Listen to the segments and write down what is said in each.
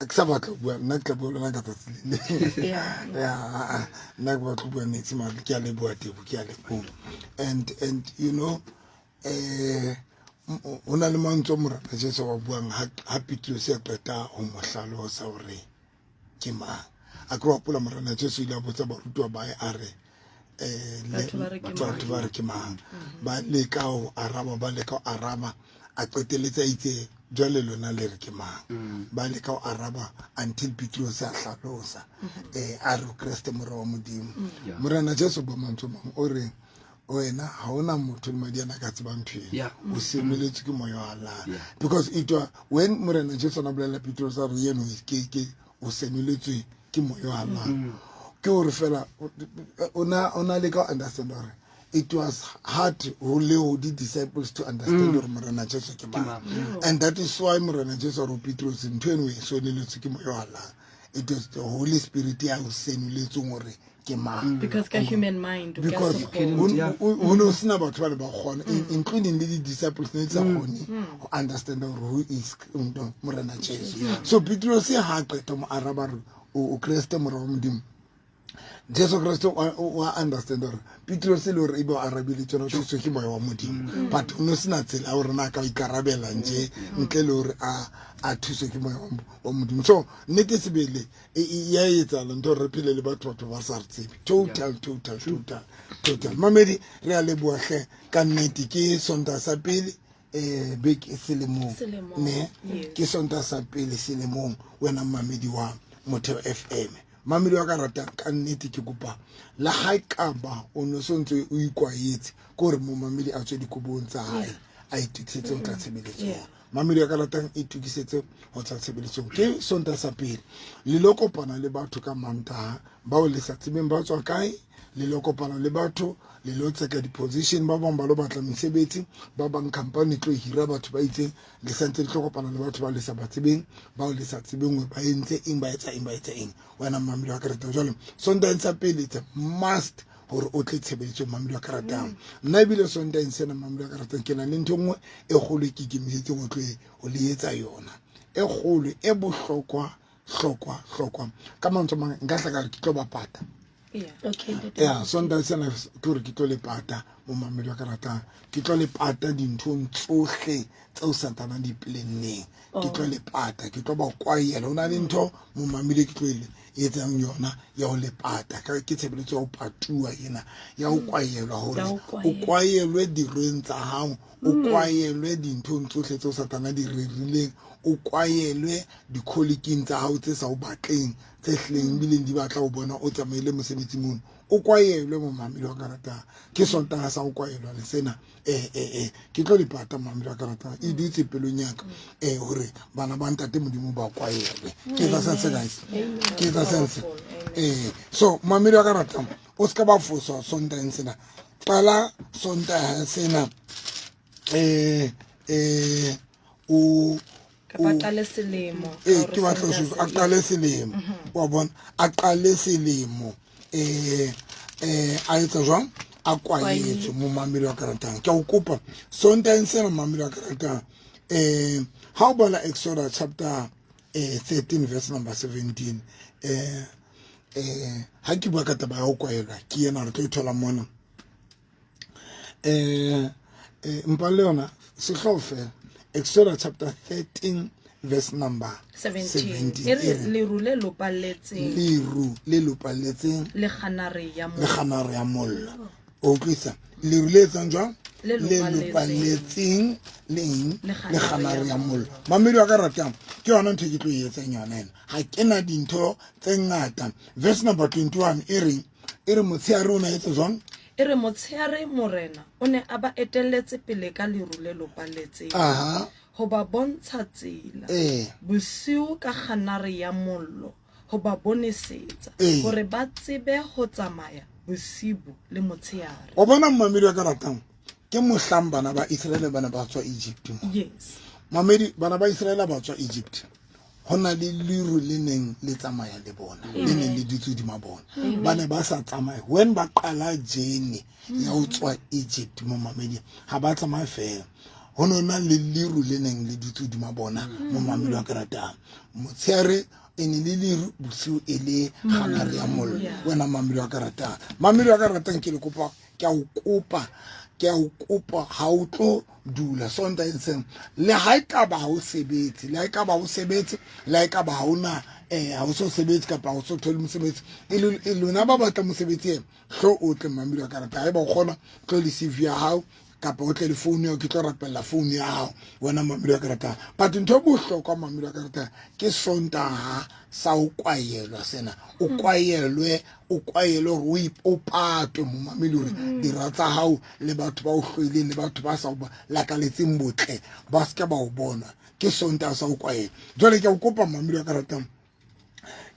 Ke sa batla ho bua, nna ke tla bua lona ka tsatsi le leng. Yeah, nna ke batla ho bua niks, mare ke a leboha, Tebo, ke a leboha. And you know, ho na le mantswe Morena Jesu wa buang ha Petrus a qeta ho mo hlalosa hore ke mang. A ke hopola Morena Jesu ile a botsa barutwa ba hae, a re Batho ba re ke mang? Ba leka ho araba, ba leka ho araba, a qeteletse a itse, "Jwale lona le re ke mang?" Ba leka ho araba until Petrus a hlalosa, a re, "Kreste, mora wa Modimo." Morena Jesu ba mantswe mang o re, "Wena ha hona motho le madi ana ka tsebang ntho ena, o senoletswe ke moya wa Allah." Because it was when Morena Jesu a bolela Petrus a re yeno ke o senoletswe ke moya wa Allah, ke hore fela o na le ka understand hore it was hard ho le ho di disciples to understand hore Morena Jesu ke mang. And that is why Morena Jesu a re Petrus, "Ntho eno e senoletswe ke moya wa Allah." It was the Holy Spirit ya o senoletseng hore ke mang. Because ka human mind because ho ne ho sena batho ba ne ba kgona, including le di-disciples ne di sa kgone ho understand hore who is Morena Jesu. So Petrus ha a qeta mo araba re o Kreste, mora wa Modimo, Jesu Kreste wa understand hore Petrus le hore ebe o arabile tsona o thuswe ke moya wa Modimo, but o ne sena tsela ya hore na ka ikarabela nje ntle le hore a thuswe ke moya wa Modimo. So nnete sebele ya etsahala ntho re phele le batho ba sa re tsebe. Total, total, total, total. Mamedi, re a leboha hle ka nnete. Ke Sontaha sa pele beke selemong ne ke Sontaha sa pele selemong. Wena mamedi wa Motheo FM, mamedi wa ka ratang, ka nnete ke kopa le ha kaba o ne so ntse o ikwaetse ke hore momamedi a tswe dikobong tsa hae, a itokisetse ho tla tshebeletsong. Mamedi wa ka ratang, itokisetse ho tla tshebeletsong. Ke Sontaha sa pele, le lo kopana le batho ka Mantaha bao le sa tsebeng ba tswa kae. Le lo kopana le batho, le lo tseka di-position, ba bang ba lo batla mesebetsi, ba bang company tlo hira batho ba itseng. Le santse le tlo kopana le batho ba le sa ba tsebeng, bao le sa tsebeng hore ba entse eng, ba etsa eng, ba etsa eng. Wena mamedi wa ka ratang, jwale Sontaheng sa pele, it's a must hore o tle tshebeletsong, mamedi wa ka ratang. Nna ebile Sontaheng sena, mamedi wa ka ratang, ke na le ntho e nngwe e kgolo e ke ikemiseditseng ho tlo ho le etsa yona, e kgolo, e bohlokwa hlokwa hlokwa. Ka mantswe mang, nka hla ka re ke tlo ba pata. Ya Sontaha sena ke hore ke tlo le pata, momamedi wa ka ratang, ke tlo le pata dinthong tsohle tseo Satana di planneng. Ke tlo le pata, ke tlo ba kwaela. Ho na le ntho, momamedi, ke tlo e etsang yona ya ho le pata. Ke tshebeletso ya ho patuwa ena, ya ho kwaelwa, hore o kwaelwe dirweng tsa hao, o kwaelwe dinthong tsohle tseo Satana di rerileng, o kwaelwe dikholiking tsa hao tse sa o batleng, tse hlileng ebileng di batla ho bona o tsamaile mosebetsi mono. O kwaelwe, momamedi wa ka ratang. Ke Sontaha sa ho kwaelwa le sena. Ke tlo le pata, momamedi wa ka ratang. E dutse pelong ya ka hore bana ba ntate Modimo ba kwaelwe. Ke etsa sense, guys? Ke etsa sense? So momamedi wa ka ratang, o se ka ba foswa Sontaheng sena. Qala Sontaha sena o Kapa qale selemo. Ke batla ho a qale selemo, wa bona, a qale selemo a etsa jwang, a kwaetswe, momamedi wa ka ratang. Ke a o kopa Sontaheng sena, momamedi wa ka ratang, ha o bala Exodus chapter 13 verse number 17, ha ke bua ka taba ya ho kwaelwa, ke yena re tlo e thola mona. Mpa le yona sehlooho fela, Exodus chapter 13 verse number 17. E re, leru le lopalletseng, leru le lopalletseng le kganare ya le kganare ya mollo. O utlwisa? Leru le etsang jwang? Le lopalletseng le eng? Le kganare ya mollo. Mamedi wa ka ratang, ke yona ntho e ke tlo e etsang yona ena. Ha ke na dintho tse ngata. Verse number 21 e reng? E re motshehare o na etsa jwang? E re motshehare Morena o ne a ba etelletse pele ka leru le lopalletseng ho ba bontsha tsela, bosiu ka kganare ya mollo ho ba bonesetsa, hore ba tsebe ho tsamaya bosibu le motshehare. Wa bona, momamedi wa ka ratang, ke mohlang bana ba Israele ba ne ba tswa Egypt mo. Mamedi, bana ba Israele ba tswa Egypt, ho na le leru le neng le tsamaya le bona, le neng le dutse hodima bona. Ba ne ba sa tsamaye when ba qala journey ya ho tswa Egypt mo, mamedi. Ha ba tsamaye fela. Ho no na le leru le neng le dutse hodima bona, momamedi wa ka ratang. Motshehare e ne le leru, bosiu e le kganare ya mollo. Wena mamedi wa ka ratang, mamedi wa ka ratang, ke le kopa, ke a o kopa, ke a o kopa, ha o tlo dula Sontaha e seng, le ha e ka ba ha o sebetse, le ha e ka ba ha o sebetse, le ha e ka ba ha ona ha o so sebetse kapa ha o so thole mosebetsi, e e lona ba batla mosebetsi ena, hlo o tle, mamedi wa ka ratang. Haeba o kgona, tlo le CV ya hao kapa o tle le phone ya, ke tlo rapella phone ya hao, wena mamedi wa ka ratang. But ntho e bohlokwa, mamedi wa ka ratang, ke Sontaha sa o kwayelwa sena, o kwayelwe, o kwayelwe hore o patwe, momamedi, hore dira tsa hao le batho ba o hloileng le batho ba sa o lakaletseng botle ba se ke ba o bona. Ke Sontaha sa o kwayelwa. Jwale ke a o kopa, mamedi wa ka ratang,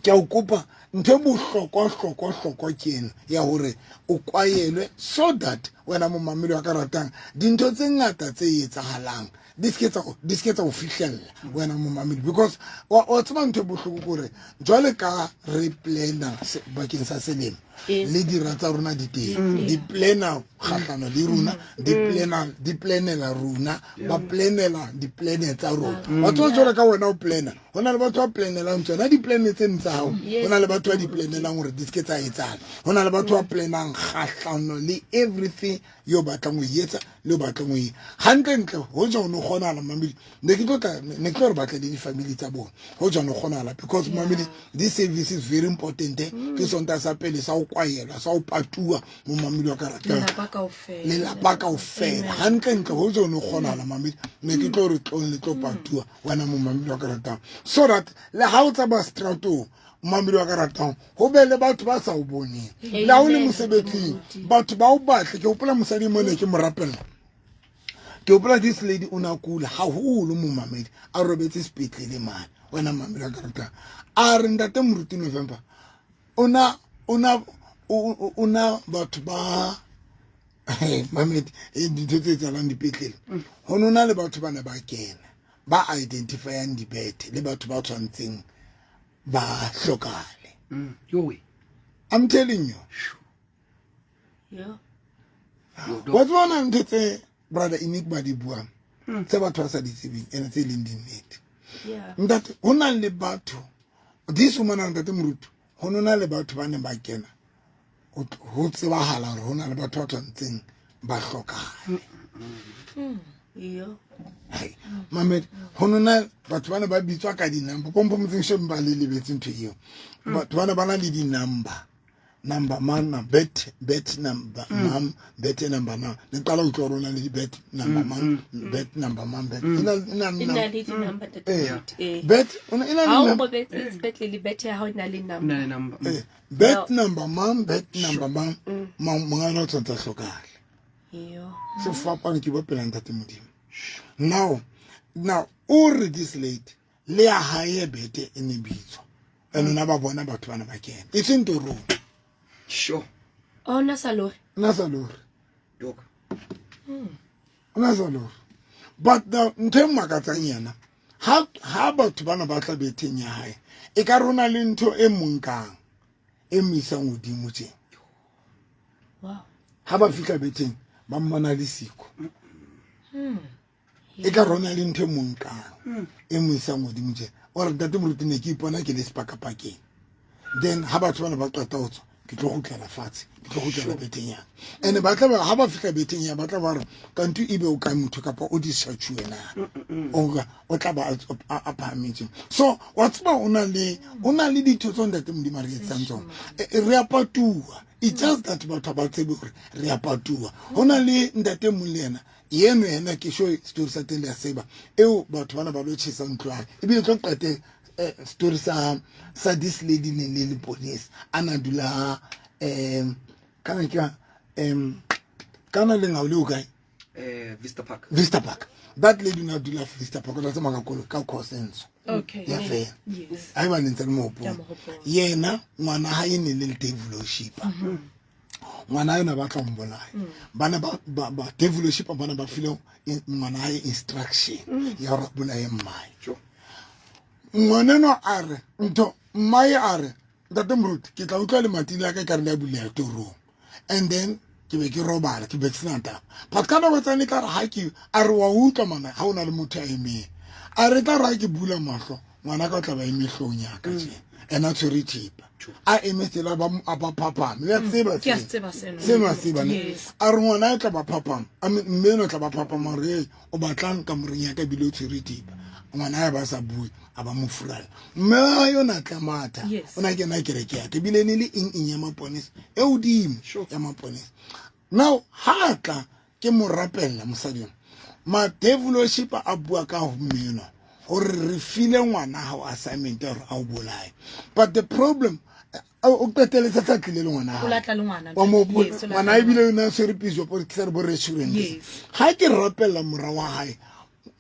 ke a o kopa, ntho e bohlokwa hlokwa hlokwa ke ena ya hore o kwayelwe, so that wena momamedi wa ka ratang, dintho tse ngata tse etsahalang di se ke tsa o fihlella, wena momamedi, because wa tseba ntho e bohloko ke hore jwale ka re planner bakeng sa selemo le dira tsa rona di teng, di planner kgahlano le rona, di planner, di planela rona, ba planela di-plane tsa rona. Wa tseba, jwale ka wena o planner, ho na le batho ba planelang tsona di-plane tseno tsa hao. Ho na le batho ba di planelang hore di se ke tsa etsahala. Ho na le batho ba planang kgahlano le everything yo batlang ho e etsa le o batlang ho e hantle ntle. Ho ja o no kgonahala, mamedi, ne ke tlo tla, ne ke tlo re batle le di-family tsa bona ho ja no kgonahala, because mamedi, this service is very important. Ke Sontaha sa pele sa ho kwayelwa, sa ho patuwa, momamedi wa ka ratang. Lelapa kaofela. Lelapa kaofela, hantle ntle. Ho ja o no kgonahala, mamedi, ne ke tlo re tlong le tlo patuwa, wena momamedi wa ka ratang, so that le ha o tsamaya stratong, momamedi wa ka ratang, ho be le batho ba sa o boneng. Le ha o le mosebetsing, batho ba o batle. Ke hopola mosadi mo ne ke mo rapella. Ke hopola this lady o na kula haholo, momamedi, a robetse sepetlele mane, wena mamedi wa ka ratang. A re, "Ntate Moruti November, o na batho ba mamedi, dintho tse etsahalang dipetlele, ho no na le batho ba ne ba kena ba identifyang dibethe le batho ba tshwantseng ba hlokahale." Yowe. I'm telling you. Wa tseba na ntho tse brother Enigma di buang, tse batho ba sa di tsebeng, ene tse leng dinnete? Ntate, ho na le batho, this woman a, "Ntate Moruti, ho no na le batho ba neng ba kena, ho tsebahala hore ho na le batho ba tshwantseng ba hlokahale." Hai, mamedi, ho no na batho ba ne ba bitswa ka di-number pompo motseng sheng, ba le lebetse ntho eo. Batho ba ne ba na le di-number, number man, bet number mam, bet number na ne qala ho utlwa hore o na le di-bet number man, bet number man, bet e na E na le di-number, Ntate Moruti, ee. Bet e na Ha le o robetse sepetlele, bethe ya hao e na le number. Na le number. Bet number man, bet number man, mongana o tshwanetse a hlokahale. Se fapane ke bo pela ntate Modimo. Now o re this late le ya hae bete e ne bitswa, and nna ba bona batho bana ba kena, e seng torong. Oh, na sa lore. Nna sa lore. Doc. Nna sa lore. But now ntho e makatsang yena, ha batho bana ba tla betheng ya hae, e ka rona le ntho e monkang e mo isang hodimo tje. Ha ba fihla betheng, ba mmona le siko, e ka rona le ntho e monkang e mo isang godimo tje. O re, "Ntate Moruti, ne ke ipona ke le sepakapakeng, then ha batho bana ba qeta ho tswa, ke tlo kgutlela fatshe, ke tlo kgutlela betheng yana." And ba tla ba ha ba fihla betheng ya, ba tla ba re, "Kanti ebe o kae motho kapa o disachuwe na?" O tla ba a phahametseng. So wa tseba, o na le ditho tse ntate Modimo a re etsang tsona. Re a patuwa. It's just that batho ha ba tsebe hore re a patuwa. Ho na le ntate mong le yena yeno, yena ke sho story sa teng le ya seba eo, batho bana ba lo tjhesa ntlo ya hae, ebile tlo qete story sa this lady ne le leponesa a na dula kana ke kana lengao le o kae? Vista Park. Vista Park. That lady na dula Vista Park, o tla tsamaya ka kolo ka cosenso ya fela. Ha eba ne ntse le Ke a mohopolo. mo hopola. Yena ngwana ha e ne le devil worshiper, ngwana ena ba tla mbolaya. Bana ba devil worshiper bana ba file ngwana hae instruction ya hore a bolaye mmae. Ngwaneno a re ntho, mmae a re, "Ntate Moruti, ke tla utlwa lemati la ka e ka re le a buleha torong." And then Ke be ke robala, ke be ke sena taba. But ka nako tsane tla re ha ke a re wa utlwa mana ha o na le motho a emeng. A re tla re ha ke bula mahlo, ngwana ka o tla ba eme hlong ya ka tje. Ena tshwere thipa. A eme tsela ba a ba phaphama. Le a tseba Ke a se tseba seno. Seno a tseba ne. Yes. A re ngwana o tla ba phaphama. A mme eno o tla ba phaphama re hey, o batlang ka moreng ya ka ebile o tshwere thipa. Ngwana ya ba sa bue a ba mo furalla. Mme wa yona tla matha. Yes. O na kena kereke ya ka ebile ne le eng eng ya maponesa. E hodimo ya maponesa. Now ha a tla ke mo rapella mosadi ona. Ma devilship a bua ka ho mme enwa hore re file ngwana hao assignment ya hore a o bolaye. But the problem o qeteletse sa tlile le ngwana O latla le ngwana. wa mo Yes, o latla ngwana le ebile o ne a tshwere piso ke sa re bo restaurant. Yes. Ha ke rapella mora wa hae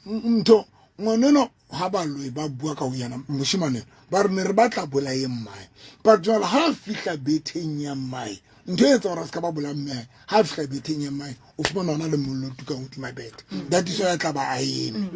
ntho ngwaneno ha ba lwe ba bua ka ho yena moshimane ba re ne re batla bolaye mmae but jwale ha a fihla betheng ya mmae ntho e etsa gore a se ka ba bolaya mmae ha a fihla betheng ya mmae o fumana ona le mollo o tukang hodima bethe that is why a tla ba a eme.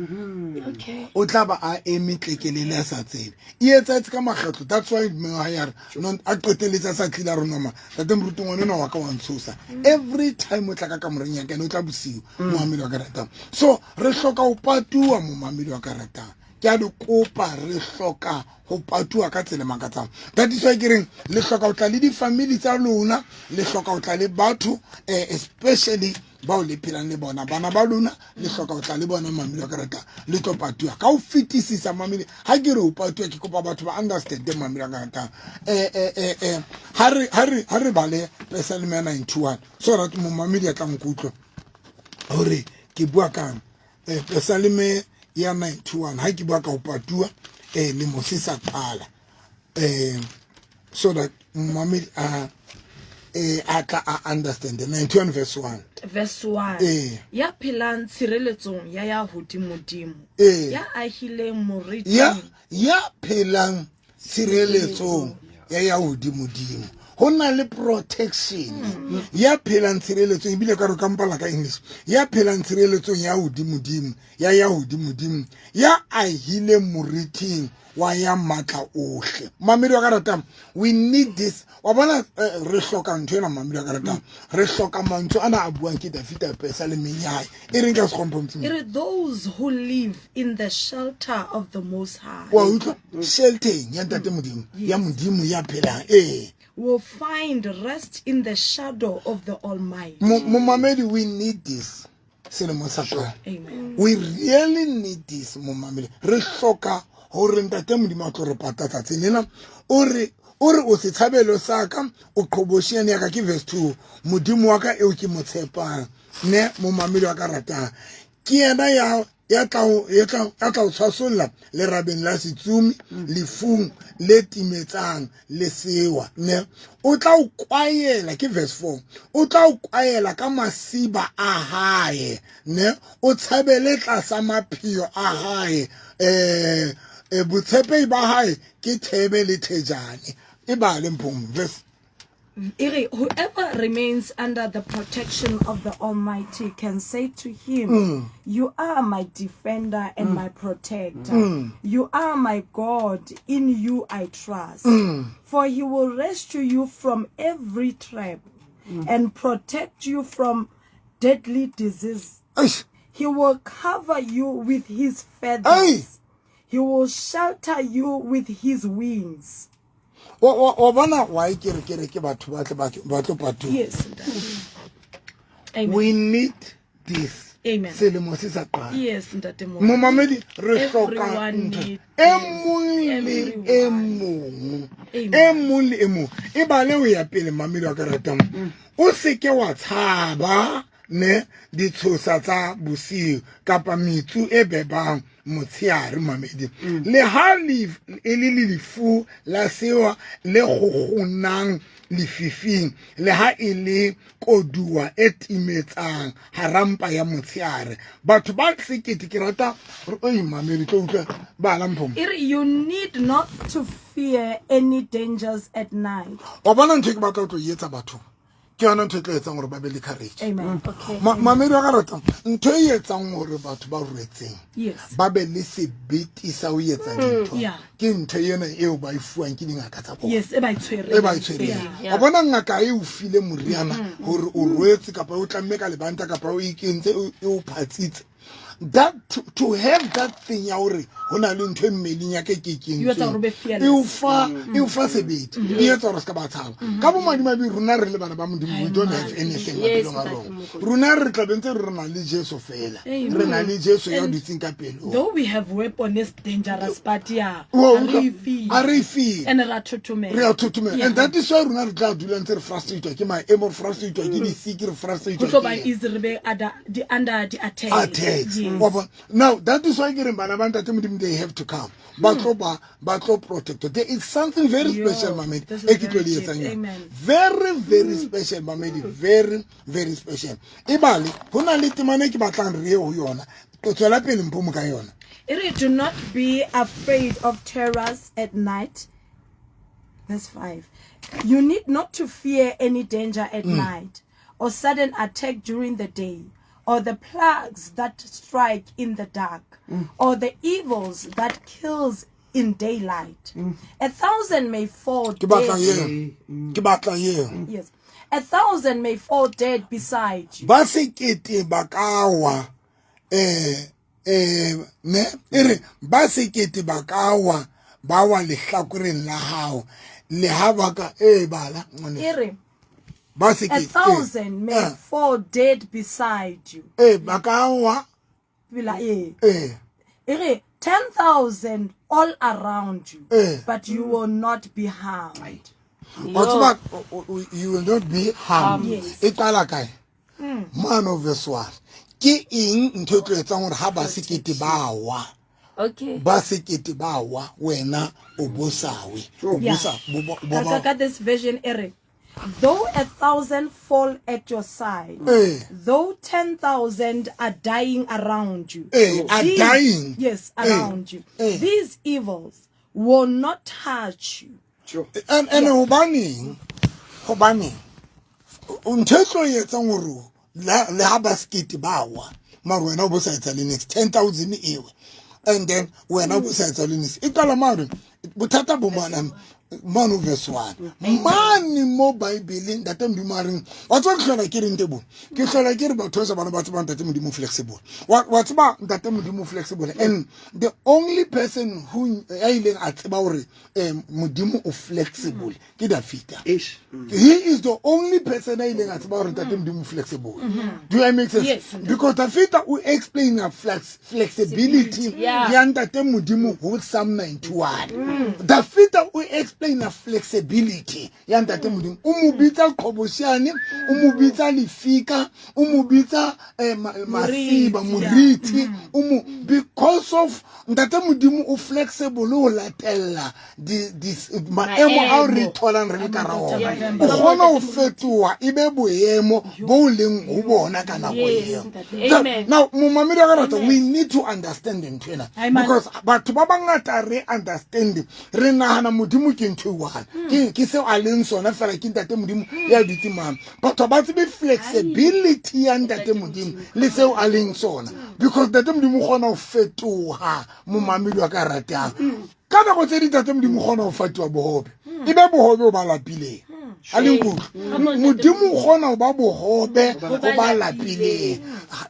Okay. O tla ba a eme tlekelele a sa tsebe e etsahetse ka makgetlo. That's why mme wa hae a re no, a qeteletse a sa tlile a re noma tate moruti ngwana enwa wa ka wa ntshosa every time o tla ka kamoreng ya ka ene o tla bosiu momamedi wa ka ratang. So re hloka ho patuwa momamedi wa ka ratang, ke a le kopa re hloka ho patuwa ka tsela e makatsang. That is why ke reng le hloka ho tla le di-family tsa lona, le hloka ho tla le batho especially bao le phelang le bona, bana ba lona le hloka ho tla le bona mamedi wa ka ratang, le tlo patuwa ka ho fetisisa mamedi. Ha ke re ho patuwa ke kopa batho ba understand mamedi wa ka ratang. Ha re bale Psalm ya 91 so that momamedi a tla nkutlwa hore ke bua kang. Psalm ya 91 ha ke bua ka ho patuwa le mose sa qala so that momamedi a a tla a understand 91 verse 1. Verse 1. Ya phelang tshireletsong ya ya hodimodimo. Ya ahileng moriting. Ya phelang tshireletsong ya ya hodimodimo. Ho na le protection. Ya phelang tshireletsong ebile ka re ka mpala ka English. Ya phelang tshireletsong ya hodimodimo, ya ya hodimodimo, ya ahileng moriting wa ya matla ohle. Mamedi wa ka ratang, we need this. Wa bona re hloka ntho ena mamedi wa ka ratang. Re hloka mantswe ana a buang ke Dafita Pesalmeng ya hae. E reng ka sekgompho motho? E re those who live in the shelter of the Most High. Wa utlwa? Shelteng ya Ntate Modimo, ya Modimo ya phelang. Will find rest in the shadow of the Almighty. Momamedi, we need this. Selemo sa qala. Amen. We really need this, momamedi. Re hloka hore Ntate Modimo a tlo re pata tsatsing lena. O re o re o setshabelo sa ka, o qhoboshiane ya ka, ke verse 2. Modimo wa ka eo ke mo tshepang. Ne momamedi wa ka ratang. Ke yena ya ya tla o, ya tla, ya tla o tshwasolla lerabeng la setsumi, lefung le timetsang le sewa. Ne o tla o kwaela, ke verse 4. O tla o kwaela ka masiba a hae, ne o tshabele tlasa mapheo a hae. Botshepehi ba hae ke thebe le thejane. E bale mphong verse. Ere, whoever remains under the protection of the Almighty can say to him, You are my defender and my protector. You are my God, in you I trust. For he will rescue you from every trap and protect you from deadly disease. Eish. He will cover you with his feathers. Ei. He will shelter you with his wings. Wa bona why ke re ke re ke batho ba tle ba tlo patuwa? Yes, ntate. Amen. We need this. Amen. Selemo se sa qala. Yes, ntate Mo. Momamedi, re hloka Everyone ntho. needs E mong le Everyone. e mong. Amen. E mong le e mong. E bale ho ya pele, mamedi wa ka ratang. O seke wa tshaba ne ditshosa tsa bosiu kapa metsu e bebang motsheare, mamedi. Le ha e le lefu la sewa le kgokgonang lefifing, le ha e le koduwa e timetsang hara mpa ya motsheare. Batho ba sekete ke rata oi mamedi tlo utlwa bala mpho. E re you need not to fear any dangers at night. Wa bona ntho e ke batla ho tlo e etsa batho. Ke yona ntho e tla etsang gore ba be le courage. Amen. Okay. Mamedi wa ka ratang, ntho e etsang gore batho ba rwetseng Yes. ba be le sebete sa ho etsa dintho Yeah. ke ntho ena eo ba e fuwang ke dingaka tsa bona. Yes, e ba e tshwereng. E ba e tshwereng. Yeah. Wa bona ngaka e o file moriana hore o rwetse kapa o tlamme ka lebanta kapa o ikentse e o phatsitse. That to have that thing ya hore ho na le ntho e mmeleng ya ka e ke e E etsa hore o be kentsweng. fearless. E o fa sebete. E etsa hore o ska ba tshaba. Ka bomadimabe rona re le bana ba Modimo, we don't have anything Yes, maphelong a Ntate rona. Mokoto. Rona re tla be ntse re na le Jesu fela. Amen. Re na le Jesu ya And dutseng ka pelong. Though we have weapon is dangerous, but yeah, Wa ha utlwa? re e feel. Ha re e feel. And ra thothomela. Re a thothomela. Yeah. And that is why rona re tla dula ntse re frustratewa ke maemo, re frustratewa ke di-sick, re frustratewa Ho tlo ba ke eng. easy re be under the attack. Attacks. Yes. Wa bona? Now that is why ke reng bana ba Ntate Modimo, they have to come. Ba tlo ba, ba tlo protect. There is something very Yo, special, mamedi, this is e ke tlo very le deep. etsang yona. Amen. Very, very special, mamedi. Very, very special. Ebale, ho na le temana e ke batlang re ye ho yona. Tswela pele mpho mo ka yona. E re, do not be afraid of terrors at night. Verse 5. You need not to fear any danger at night, or sudden attack during the day, or the plagues that strike in the dark, or the evils that kills in daylight. 1,000 may fall Ke batla dead. eo. Ke batla eo. Yes. 1,000 may fall dead beside you. Ba sekete ba ka wa, ne e re ba sekete ba ka wa, ba wa lehlakoreng la hao. Le ha ba ka, e bala, ngwaneso. E re, Ba sekete, 1,000 may fall dead beside you. Ba ka wa. Pila, e. E re, 10,000 all around you, but you will not be harmed. Wa tseba, you will not be harmed. Yes. E qala kae? Mano verse 1. Ke eng ntho e tlo etsang hore ha ba sekete ba wa? Okay. Ba sekete ba wa, wena o bo sa we. O bo Yeah. sa, bo, bo, bo, Ka, ka this version e re, though 1,000 fall at your side, though 10,000 are dying around you. Are dying. Yes, around you. These evils will not touch you. Sure. And hobaneng? Hobaneng? Ntho e tlo etsang hore le ha ba sekete ba wa, mara wena o bo sa etsa le next 10,000 ewe. And then wena o bo sa etsa le next. E qala mare, bothata bo mana, mane verse 1. Mane mo Bible, Ntate Modimo a reng, wa tseba ke hlola ke reng tebo? Ke hlola ke re batho ba bana ba tseba Ntate Modimo flexible. Wa tseba Ntate Modimo flexible. And the only person who ya ileng a tseba hore, Modimo o flexible ke Dafita. Eish. He is the only person a ileng a tseba hore Ntate Modimo flexible. Do I make sense? Yes. Because Dafita o explain a flexibility Yeah. ya Ntate Modimo ho Psalm 91. Dafita o explain a flexibility ya Ntate Modimo. O mo bitsa qhobosheane, o mo bitsa lefika, o mo bitsa, masiba, Moriti, moriti. O mo, because of Ntate Modimo o flexible ho latella di maemo ao re Maemo. tholang re le ka ra ona. Yeah. O kgona ho fetoha e be boemo bo leng ho bona ka nako Yes, eo. Ntate. Amen. Now, momamedi wa ka rata, we need to understand ntho ena. Amen. Because batho ba bangata re understand, re nahana Modimo ke ntho e one. Ke seo a leng sona fela, ke Ntate Modimo ya dutseng mane. Batho ba tsebe flexibility ya Ntate Modimo le seo a leng sona. Because Ntate Modimo o kgona ho fetoha, momamedi wa ka ratang. Ka nako tse ding Ntate Modimo o kgona ho fetoha bohobe. E be bohobe o ba lapileng. A le nkutlwe. Modimo o kgona ho ba bohobe o ba lapileng.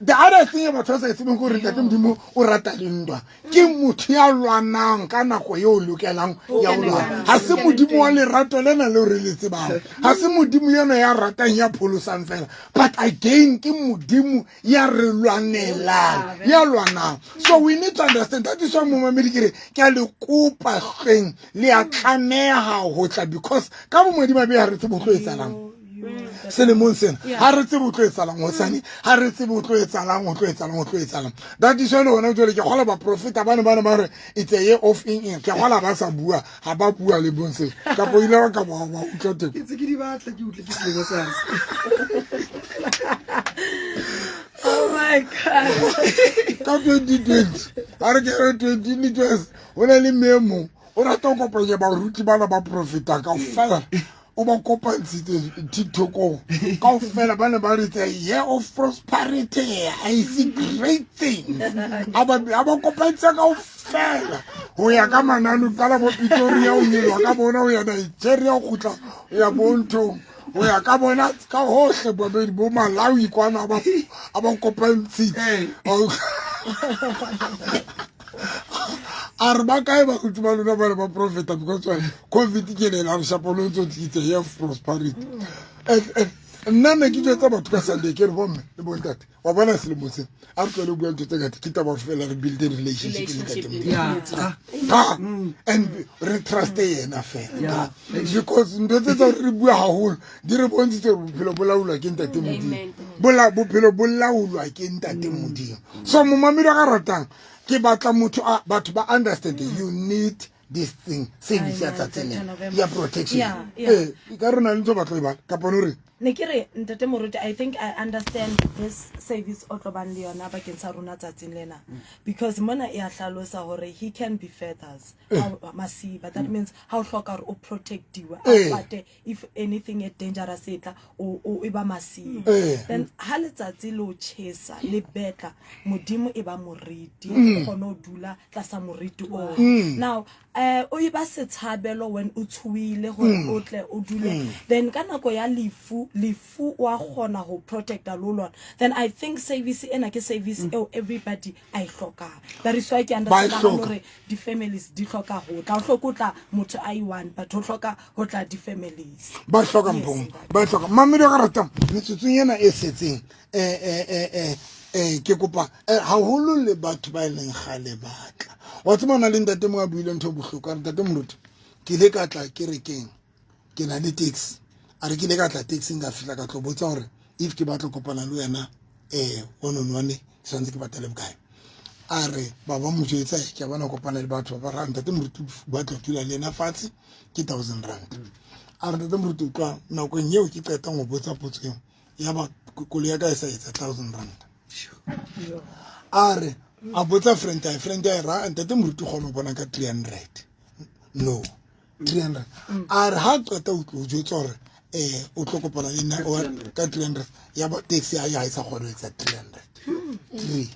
The other thing batho ba sa e tsebeng ke hore Ntate Modimo o rata le ntwa. Ke motho ya lwanang ka nako eo o lokelang ya ho lwana. Ha se Modimo wa lerato lena leo re le tsebang. Ha se Modimo yena ya ratang ya pholosang fela. But again ke Modimo ya re lwanelang, ya lwanang. So we need to understand that is why momamedi ke re, ke a le kopa hleng, le a tlameha ho tla, because ka bomadimabe ha re tsebe ho tlo etsahalang selemong sena. Ha re tsebe ho tlo etsahalang hosane, ha re tsebe ho tlo etsahalang, ho tlo etsahalang, ho tlo etsahalang. That is why le hona jwale ke kgolwa baprofeta bane bane ba re it's a year of eng eng. Ke kgolwa ba sa bua, ha ba bua le bonse. Kapa o ile wa ka ba wa utlwa teng. Ke ntse ke di batla, ke utlwe ke selemo sa se. Oh my God. Ka 2020, ha re ke re 2020, ho na le mme e mong, o rata ho kopanya baruti bana ba profeta kaofela. O ba kopantshitse TikTokong kaofela, ba ne ba re the year of prosperity, I see great things. A ba kopantshitse kaofela ho ya ka manane, qala bo Pretoria, o nyoloha ka bona ho ya Nigeria, o kgutla ho ya bo nthong, ho ya ka bona ka hohle, babedi bo Malawi kwana, a ba kopantshitse. A re ba kae baruti ba lona ba ne ba profeta? Because COVID ke lela re shapa lo ntse it's a year of prosperity. And nna ne ke jwetsa batho ka Sunday, ke re bomme le bontate, wa bona selemo se a re tlwele bua ntho tse ngata, ke taba fela re build relationship le ntate Modimo and re truste yena fela, because ntho tse tsa re bua haholo di re bontshitse gore bophelo bo laolwa ke ntate Modimo, bophelo bo laolwa ke ntate Modimo. So momamedi wa ka ratang, ke batla motho a batho ba understand you need this thing, service ya tsatsi lena ya protection. Ee, ka re na le ntho batlo e bala kapa no re Ne ke re, ntate moruti, I think I understand this service o tlo bang le yona bakeng sa rona tsatsing lena, because mona e a hlalosa hore he can be feathers masiba. That means ha o hloka hore o protectiwe, a pate if anything e dangerous e tla, o e ba masiba. Then ha letsatsi le o chesa le betla, Modimo e ba moriti, o kgone ho dula tlasa moriti oo. Now o e ba setshabelo when o tshohile hore o tle o dule. Then ka nako ya lefu, lefu wa kgona ho protecta lo lona. Then I think service ena ke service eo everybody a e hlokang. That is why ke understand hore di-families di hloka ho tla. O hloka ho tla motho a i-one, but ho hloka ho tla di-families. Ba hloka mpong, ba hloka mamedi wa ka ratang metsotsong ena e setseng. Ke kopa haholo le batho ba e leng kgale batla. Wa tseba na le ntate mongwe a buile ntho e bohloko, a re, ntate moruti, ke ile ka tla kerekeng, ke na le taxi. A re ke ile ka tla taxing, ka fihla ka tlo botsa hore if ke batla kopana le wena one on one, ke tshwanetse ke patale bokae. A re ba ba mo jwetsa, ke a bona kopana le batho ba ba ra ntate moruti ba tlo dula le ena fatshe ke 1000 rand. A re ntate moruti, utlwa, nakong eo ke qetang ho botsa potso eo, ya ba koloi ya ka e sa etsa 1000 rand. A re a botsa friend ya friend ya ra ntate moruti kgona ho bona ka 300, no 300. A re ha qeta o tlo jwetsa hore o tlo kopana le nna ka 300, ya ba taxi ya ha e sa kgona ho etsa 300 three.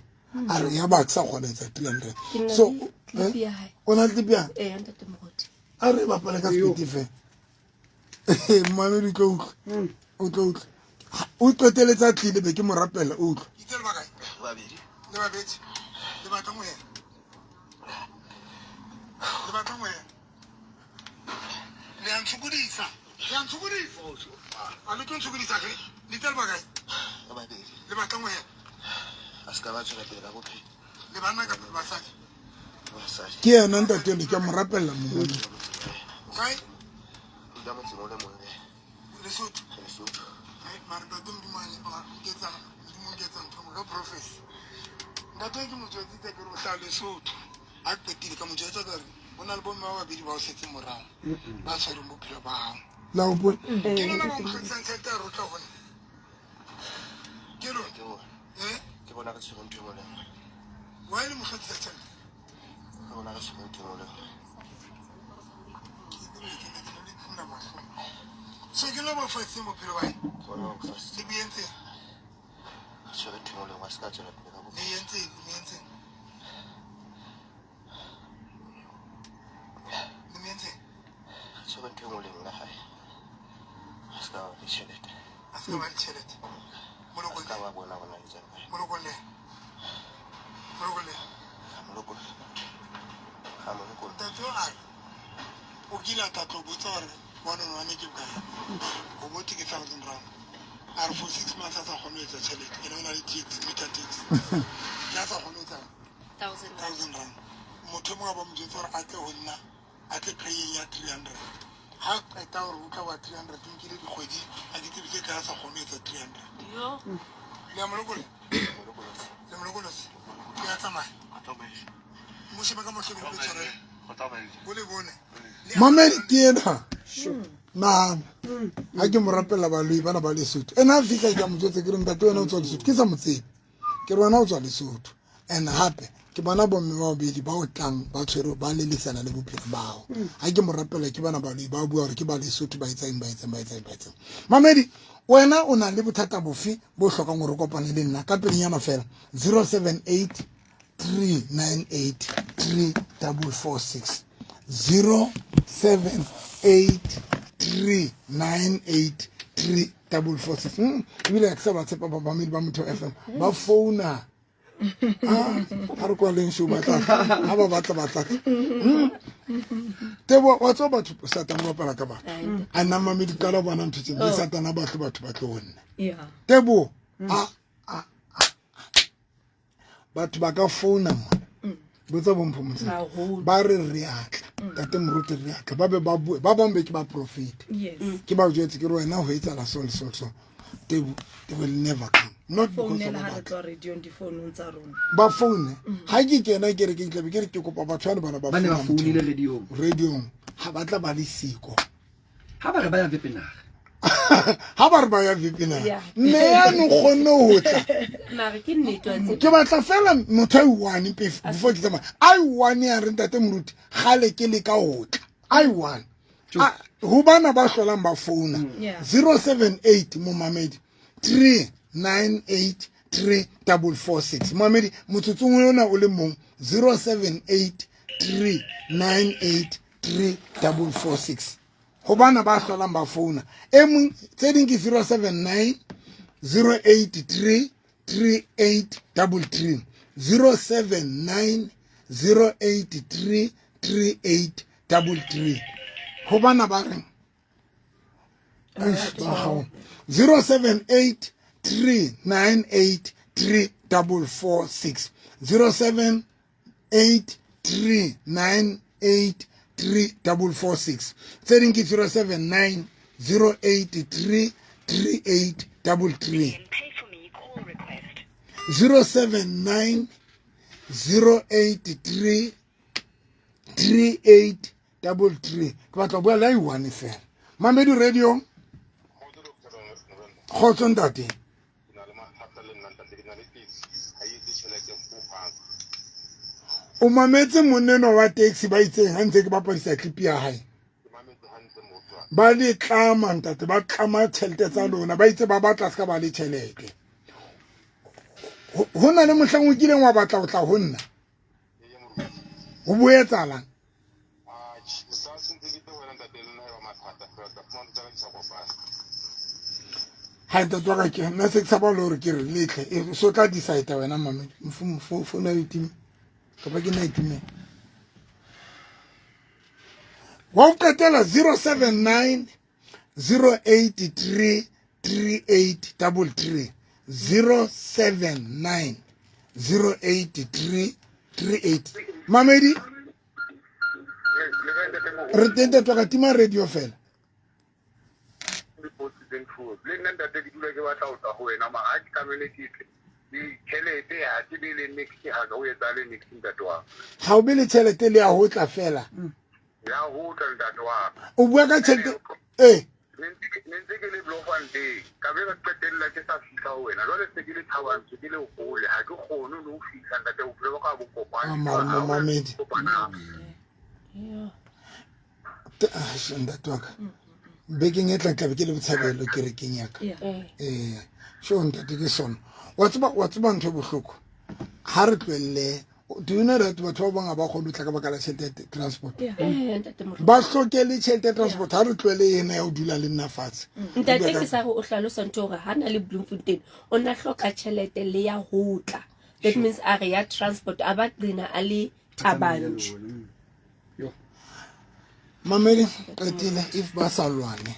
A re ya ba ke sa kgona ho etsa 300. So o na le clip ya a re bapale ka speed fe mmamedi, tlo utlwa, o tlo utlwa, o qeteletse a tlile, be ke mo rapela, o utlwa. Le babedi le batla mohela, le batla mohela, le a ntshokodisa, le a ntshokodisa, a le tlo ntshokodisa ge le tse le bakae? Le batla mohela le banna kapa le basadi? Ke yena ntate le ke mo rapella mongwe kae Lesotho. Mara ntate Modimo nketsa, Modimo nketsa ntho ka prophecy. Ntate ke mo jwetsitse ke re o hlaha Lesotho, a qetile ka mo jwetsa ka re ho na le bomme ba babedi ba o setseng morao, ba tshwereng bophelo ba hao. La hopola ke lona ba mo hlodisang tjhelete ya rotla ho nna, ke lona ke bona re tshwere ntho e nngwe le nngwe. Why le mo hlodisa tjhelete? Ke bona re tshwere ntho e nngwe le nngwe. So ke lo ba fasitseng bophelo ba ke bona ba fasitseng. Le boentseng? Re tshwere ntho e nngwe le nngwe, a se ka tswela pele ka bophelo. Le entseng? Le entseng? Le entseng? Re tshwere ntho e nngwe le nngwe la hae, a se ka ba le tjhelete. A se ka ba le tjhelete. A se ka ba bona bona le tsena. Molokolle, molokolle. Molokolle, ga molokolle. Ntate a re o kile a tla tlo botsa gore one on one ke bokae, o botse ke 1000 rand. A re for 6 months a sa kgone ho etsa tjhelete, ene o na le taxi, meter taxi, ke a sa kgone ho etsa 1000 rand. Motho e mongwe a ba mo jwetsa gore a tle ho nna, a tle praying ya 300. Ha qeta gore o tla wa 300, o nkile dikgwedi, a ke tsebe tse kae, a sa kgone ho etsa 300. Le a molokolle, le molokolose, le a tsamaya, mo shebe ka mahlong, go le tshwarele, go le bone. Mamedi ke ena nahana ha ke mo rapela baloi bana ba Lesotho, ene a fitlha, ke a mo jwetsa ke re ntate wena o tswa Lesotho, ke sa mo tsebe, ke re wena o tswa Lesotho, and hape Ke bona bomme ba babedi ba o tlang ba tshwere ba lelesana le bophelo bao. Ha ke mo rapela ke bona baloi ba bua hore ke ba Lesotho ba etsang ba etsang ba etsang ba etsang. Mamedi, wena o na le bothata bofe bo hlokang hore o kopane le nna ka pelenyana fela 078 398 3446 078 398 3446 ebile ke sa ba tshepa bamamedi ba Motho FM ba founa a re kwaleng show ba tla ha ba batla ba tla tebo wa tswa batho satane ba bapala ka batho a nna mamedi qala bona ntho tse le oh. satana ba tle batho ba tlo nna tebo a a batho ba ka founa mona mm. botsa bompho motse ba re re atla mm. tate moruti re atla ba be ba bue ba bangwe be ke ba profete ke ba jwetse ke re wena go etsala so le so so they, they will never come not because of batho ba foune ga ke kena ke re ke tlabe ke re ke kopa batho bane bana ba founile radiong radiong ga ba tla ba le siko ga ba re ba ya vepenaga ga ba re ba ya vepenaga mme yano kgonne go tla ke batla fela motho a i-one before ke tsamaya a i-one ya re ntate moruti gale ke le ka go tla a i-one go bana ba hlolang ba founa 078 momamedi 398 3446 momamedi motsotsong ona o le mong 078 398 3446 go bana ba hlolang ba founa e mong tse ding ke 079 083 3833 079 083 3833 go bana ba reng 078 398 3446 078 398 3446 tse ding ke 079 083 3833 079 083 3833 ke batla go bua le a i-one fela mamedi radio kgotso ntate o mametse monneno wa taxi ba itseng ha ntse ke bapadisa clip ya hae ba le tlama ntate ba tlama tšhelete tsa lona ba itse ba batla se ka ba le tšhelete ho na le mohlang o kileng wa batla go tla ho nna ho boetsalang ga ntate wa ka ke nna se ke tshaba le gore ke re letlhe e, so tla decide wena mame founu ya itime kapa ke nna itime wa go qetela 079 083 3833 079 083 38 mamedi re teng tatwa ka tima radio fela le nna ntate ke dula ke batla go tla go wena mara ga ke tlamele ke tle tšhelete ga ke be le nix ga ka o etsa le nix ntate wa ga o be le tšhelete le ya go tla fela ya go tla ntate wa o bua ka tšhelete ee ne ntse ke le Bloemfontein ka be ka qetella ke sa fihla ho wena jwale se ke le Thabantsho ke le hole ha ke kgone le ho fihla ntate bophelo ba ka bo kopane mamedi ntate wa ka bekeng e tlang tlabe ke le botshabelo kerekeng ya ka ee sure ntate ke sona wa tseba ntho e bohloko ga re tlohelle do you know that batho ba bangwe ga ba kgone go tla ka baka la tšhelete ya transport eh, ba hloke le tšhelete ya transport ga re tlohele ena ya go dula le nna fatshe mm. ntate ke sa re o hlalosa ntho gore ga na le Bloemfontein o na hloka tšhelete le ya go tla that means a re ya transport a ba qina a le Thabanchu mamedi qetile if ba sa lwane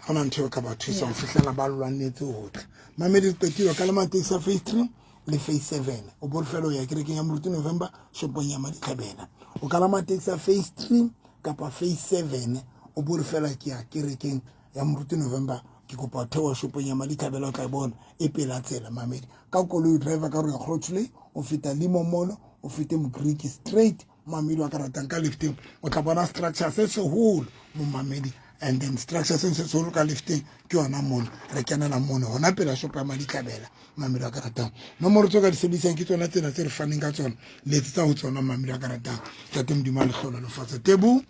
ga ona ntho e ka ba thusa go fitlhela ba lwanetse go tla mamedi qetile ka le mateisa phase three le phase seven o bo fela o ya kerekeng ya moruti November shopong ya Maditlhabela o kalama taxi ya phase three kapa phase seven o bo fela ke ya kerekeng ya moruti November ke kopa thewa shopong ya Maditlhabela o tla e bona e pela tsela mamedi ka koloi driver ka re ya Grootvlei o feta Limo Mall o fete Mogriki straight mamedi wa ka ratang ka lifteng o tla bona structure se seholo momamedi And then structure se se seholo ka lifteng ke yona mono, re kenela mono hona pela shopo ya Maditlabela. Mamelo a ka ratang, nomoro tse o ka di sebedisang ke tsona tsena tse re faneng ka tsona, letsetsa ho tsona. Mamelo a ka ratang, tate Modimo a lehlolo lefatse Tebu.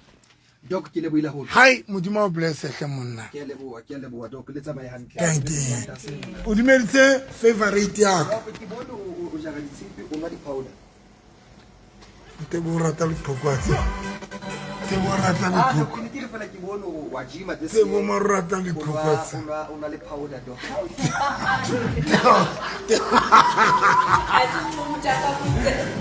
Doc, ke lebohile haholo. Hai, Modimo a o blesse hle monna. Ke a leboha, ke a leboha Doc, le tsamaye hantle. Thank you. O dumeditse favorite ya ka. Doc, ke bone o jara ditshepe, o nwa di-powder. Tebo o rata lephoko a tseba. Tebo o rata Ah, Doc, lephoko. ke ne ke re fela ke bone o wa gym-a this Tebo year. mo rata O lephoko a nwa- tseba. o nwa le powder, Doc. A se ntho o motaka botse.